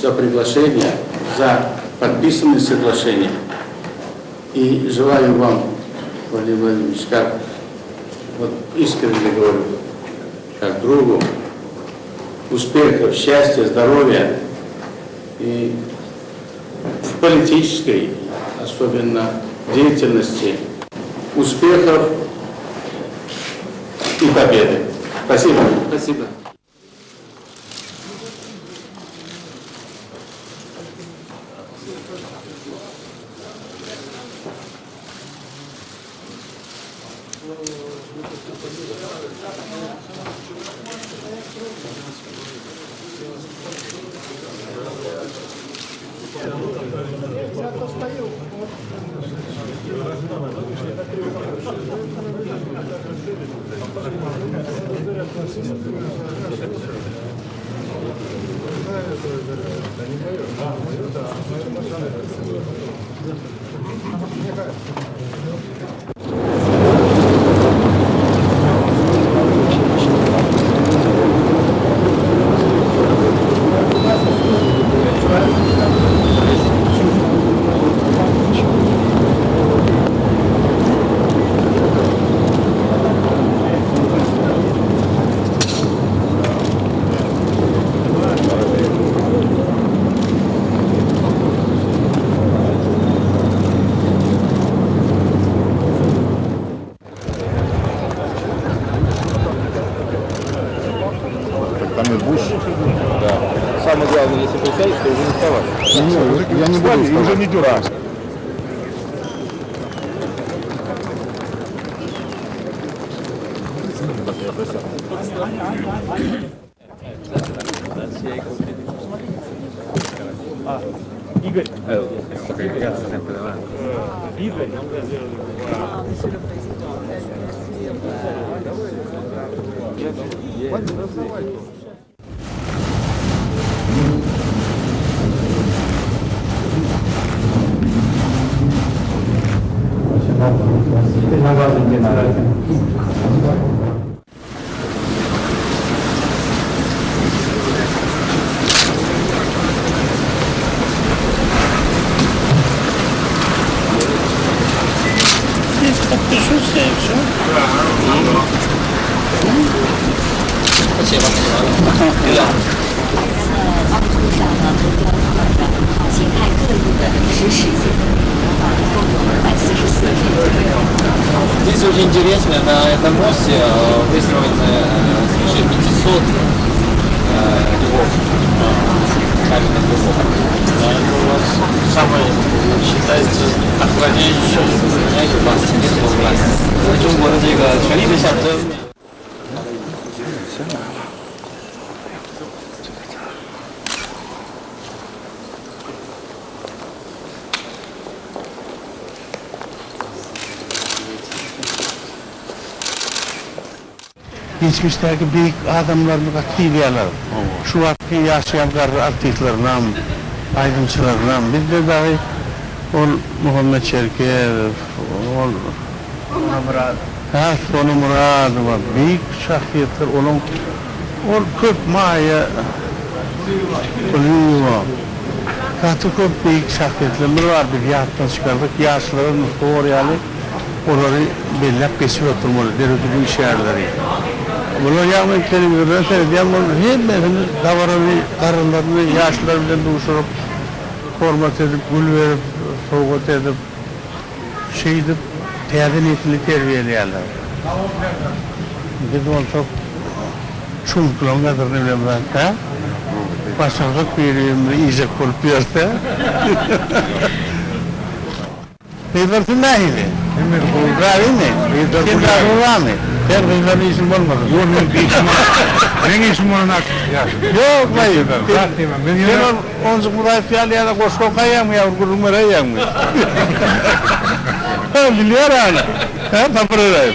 за приглашение, за подписанное соглашение. И желаю вам, Владимир Владимирович, как вот искренне говорю, как другу, успехов, счастья, здоровья и в политической, особенно деятельности, успехов и победы. Спасибо. Спасибо. Там и Буш. Да. Самое главное, если присядешь, то уже не вставать. Не, я не буду Встали и уже вставать. не дергаться. Здесь подпишусь и все. Спасибо. 呢，奥图上呢都雕刻着形态各异的石狮子，啊，一共有244只。 Здесь очень интересно, на этом мосте э, выстроено э, свыше 500 э, львов, э, каменных львов. Да, это у вас самое, считается, охраняющее. 应该有吧，这个власть 中国的这个权力的象征。 Geçmişdäki beýik adamlaryny gaty diýýärler. Şu wagtky ýaşaýan garry artistlerinem, aýdymçylarynam. Bizde dagy ol Muhammet Çerkezow, ol Sona Myradow. Hä, Sona Myradowa, beýik şahsyýetler olaň ol köp Maýa Kulyýewa. Gaty köp beýik şahsyýetlerimiz bar biz ýatdan çykardyk. Ýaşlara nusga bor ýaly olary belläp geçip oturmaly döredijilik işgärleri. Bular ýagny telewizordan seredýän bolup hemmesini dabaraly garrylaryny ýaşlar bilen duşuryp hormat edip gül berip sowgat edip şeýdip täze nesli terbiýeleýärler. Biz bolsak çuňklaryň gadyryny bilemzok hä? Başarsak biri-birimizi iýjek bolup ýörse. Gyzlar siz nähili? Hemmesi gowy. Razymy? Gyzlar Sen gülýär. razy barmy? Sen gyzlaryň işiň bolmasyn. Ýok, meň işim Meň işim bolan ak ýaşuly. Ýok, baý. Zat diýmem. Men Sen ýöne ol Onjuk Muraýew ýaly ýa-da goşgy okaýaňmy ýa bir gürrüň beräýýäňmi? Hä, bilýär ana. Hä, Sapar Öräýew.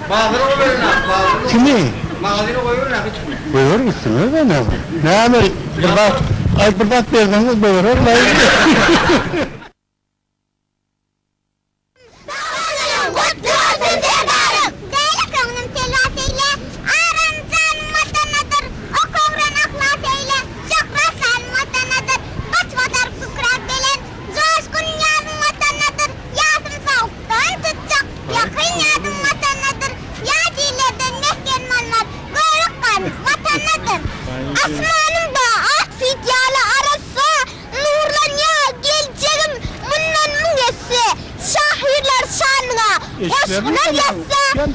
Bazyry goýberin ak, bazyry. Kimi? Magazyny goýberin ak hiç kimi. Goýber gitsin, özem näme? Bir zat, aý bir zat berseňiz goýberer-laý. Doganyň gutly bolsun Serdarym! Däli köňlüm telwas eýle, Aram janym watanadyr, Okagran yhlas eýle, Şöhrat saz.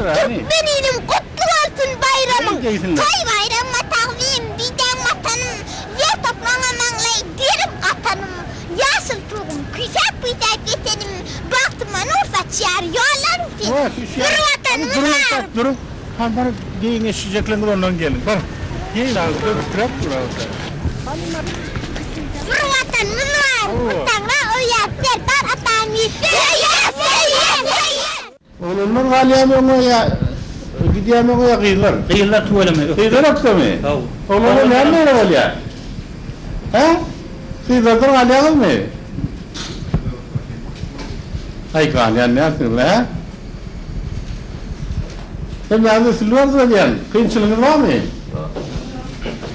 Türkmen ilim gutly bolsun baýramyň. Toý baýramyňa tagzym, bidäň watanym, Ýer topragyňa maňlaý gerip gatanym, Ýaşyl tugum, küýsäp-küýsäp ýetenim, Bagtyma nur saçýar ýollaryň seniň. Bir Watanymyz bar. Duruň, hany baryň geýiň eşijekleňiz ondan geliň, baryň. Geýiň. Titrap dur agza. Bir Watanymyz bar, bu taňra uýýar, Serdar atam Söýýän, söýýän, söýýän. Oglanlar galýamy öňe ýa gidýämi öňe ýa gyzlar? Gyzlar tüweleme ökde. Gyzlar ökdemi? Haw. Oglanlar näme beýle bolýar? Hä? Gyzlardan galýaňyzmy? Aý galýan dälsiňiz-le hä? Hemmäňiz üstünlik arzuw edýän. Kynçylygyňyz barmy?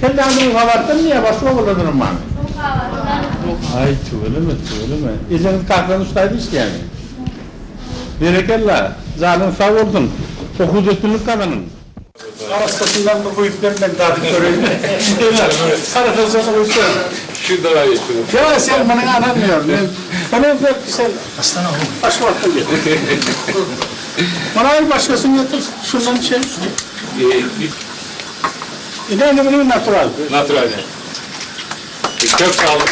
Hemmäňiz Ruhabatdanmy ýa başga obalardanam barmy? Ruhabatdan. Aý tüweleme, tüweleme. Ejeňiz kakaňyz şu taýda işleýärmi? Berekella! Janyňyz sag bolsun! Okuwda üstünlik gazanyň! Arasasyndan bir guýup ber men dadyp göreýin. Arasasyndan guýup ber. Şu daha iyi. Ýa sen muny alamýar. Men muny ber sen. Başga wagtda ber. Muny al başgasyny getir. Şundan içelim. Ine indi muny natural. Natural. Çok sağ olun.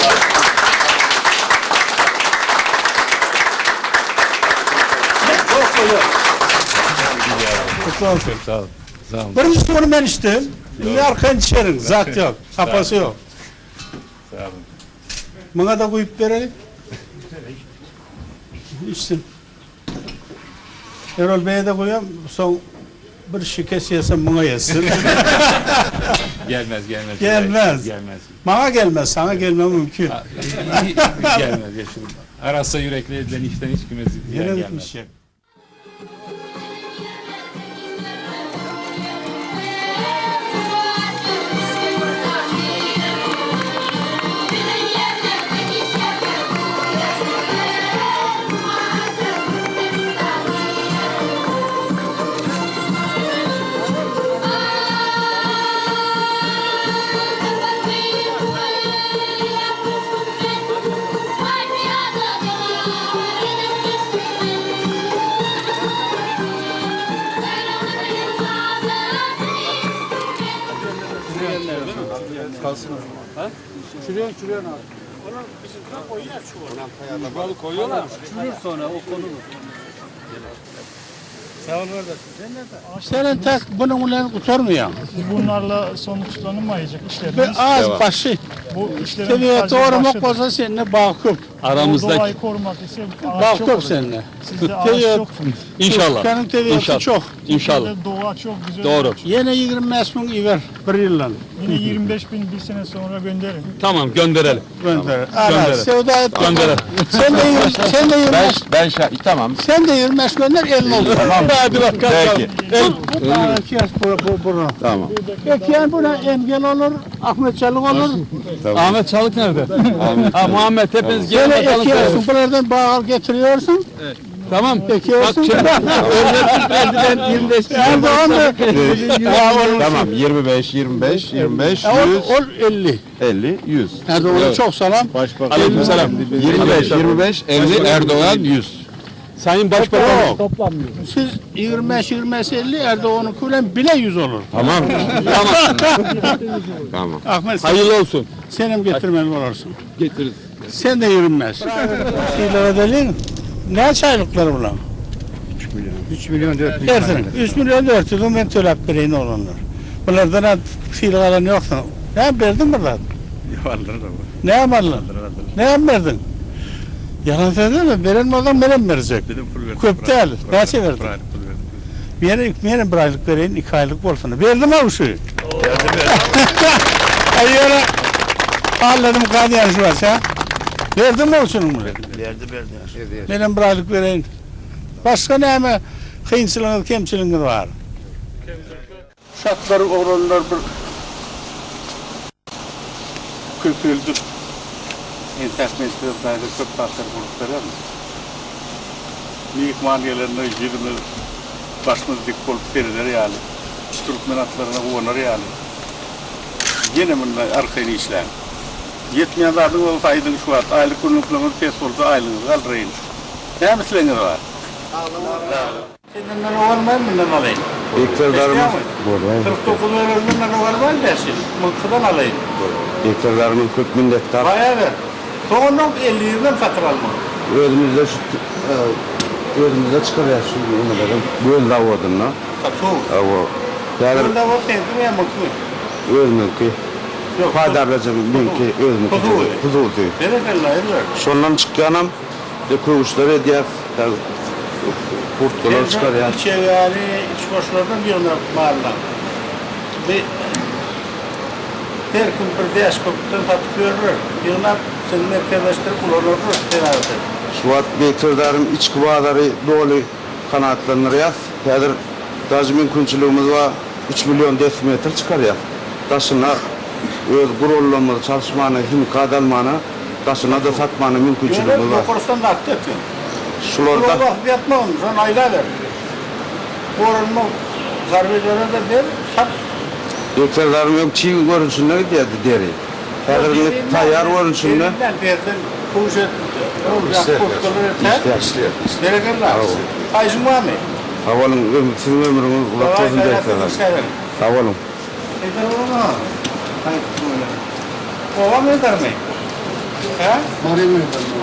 Kutlu olsun. Sağ olun. Sağ olun. Birinji suwuny men içdim. Indi arkaýyn içerin. Zat ýok. Hapasy ýok. Sağ olun. Muňa-da guýup bereli. Içsin. Erol Beýe-de guýam, soň bir şikes ýesem muňa ýetsin. Gelmez, gelmez. Gelmez. Gelmez. Maňa gelmez, saňa gelmegi mümkin. Gelmez. Arassa yürekli edilen işten hiç kime ziyan Ýene gelmez. bitmişjek. Çürüyor çürüyor abi. Onu bizimkiler koyuyor çuvala. Çuvalı koyuyorlar mı? Çürür sonra o konulur. Sağ ol kardeşim. Sen nereden? Senin tek bunun bilen gutarmaýaň. Bunlarla sonuçlanılmayacak Bir işlerimiz. az başı. Bu işlerin Tebiatı sadece korumak başıdır. bolsa seninle bağ köp. Bu doğayı korumak ise Bağ ağaç çok köp olur. seninle. Sizde ağaç Tebiat- çok. İnşallah. Türkmenin tebiatı İnşallah. çok. İnşallah. Türkiye'de doğa çok güzel. Doğru. Yine 25 bin iber bir yıldan Yine 25 bin bir sene sonra gönderin. Tamam gönderelim. gönder. Ara, Gönderin. sevda et. Gönderelim. Sen de yirmi- sen de 25 Ben şa- tamam. sen de 25 gönder elin olsun. Tamam. Hadi bakalım. Peki. El. Bu dağı kes bu, bu, bunu. Tamam. Ekiyen buna engel olur, Ahmet Çalık olur. Tamam. Ahmet Çalık nerede? Ha, Muhammed hepiniz gelin Böyle bakalım. ekiyorsun, buralardan bağ getiriyorsun. Tamam. Ekiyorsun. Bak şimdi Örnek President 25 Erdoğan da Tamam 25 25 25 E, Ol, 100 ol 50. 50 100. Erdoğan'a çok selam. Aleykümselam. 25 25 50 Erdoğan 100. Sayın Başbakan. Siz 25 25 50 Erdoğan'ın kulen bile 100 olur. Tamam. Tamam. Tamam. Ahmet sen, Hayırlı olsun. senim getirmeli olursun. Getiririz. Sen de 25. Şeylere delin. Ne çaylıkları bunlar? 3 milyon. 3 milyon 4 milyon. Dersin. 3 milyon 400 ben tölep vereyim olanlar. Bunlardan ha fiil alan yoksa. Ne verdin bunlar? Ne yapmadın? Ne verdin? Yalan söyleme. Veren adam veren verecek. Köp değil. Kaç verdin? Bir yere, bir yere bir aylık vereyim, iki aylık olsun. Verdim abi şu. Ay yere ağladım kan yarışı var ha. Verdim mi olsun bunu? Verdi verdi. Benim bir aylık vereyim. Başka ne mi? Kıyınçılığınız, kemçiliğiniz var. Şartları olanlar bir köpüldü. Entek mesleği dair köp tatlar bulup berer mi? Mihman gelenler yüzümüz başımız dik bolup sereder ýaly. Şu türkmen atlaryna guwanar ýaly. Ýene munda arkaýyn işläň. Ýetmeýän zadyň bolsa aýdyň şu wagt. Aýlyk günlükleriňiz pes bolsa aýlygyňyzy galdyraýyn. Näme islegiňiz bar? Senden men ogalmaýyn, mundan alaýyn. Beýik Serdarymyz Bolýar. 49 berenden men ogalmaýyn 5 ýyl. Muňkydan alaýyn. Beýik Serdarymyz köp minnetdar. Baýaber. Soňundan 50 ýyldan satyn alma. Özümizde şu özümizde çykarýas şu nimelerem göl zawodynda. Satuw. Hawa. Häzir Göl zawody seňkimi ýa muňkymy? Özümiňki. Ýok. Paýdarlaja meňki özümiňki. Hususy. Hususy. Berekella, elbet. Şondan çykýanam köwüşler edýäs. Kurtkalar çykarýas. Içegäni içgoşlardan ýygnap mallar. Bi her kim bir bäş köpükden satyp ýörler. Ýygnap sen merkezleşdirip ulanarlar senagaty. Şu wagt Beýik Serdaryň içki bazary doly kanagatlandyrýas. Häzir daže mümkinçiligimiz bar, üç million desimetr çykarýas. Daşyna öz gurallarymyzy çalyşmana, himikat almana, daşyna-da satmana mümkinçiligimiz Ýöne bar. ýokarysdan nagt etgin. Şularda. Şular basyp ýatmagyn, şony aýlaber. Goranmak zarbejelere-de ber, sat. Beýik Serdaryň öň çig görnüşinde gidýärdi deri. Häzir indi taýýar görnüşinde. Deriden, deriden köwüş et, kurtkalar et, hä? Berekella. Haýyşyň barmy? Sag boluň, siziň ömrüňiz uzak bolsun Beýik Serdar. Sag boluň. Eder bolanok. Aýtdym öyle. Oba medarmy? Hä? Mary medarmy?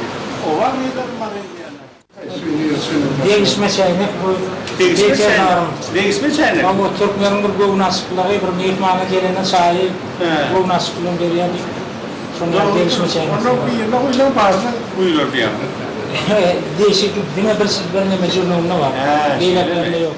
Oba medar Mary diýýärler. Degişme çäýnek bu Degişme çäýnek. Degişme çäýnek. Hawa, türkmeniň bir göwün açyklygy, bir myhmana gelende çaýy göwün açyk bilen berýär diýip, şonuň ýaly degişme çäýnek. Onda birine guýsaň baryna guýular diýýäňmi? Degişik diňe bir birneme jürnüginde bar. Beýlekilerinde ýok.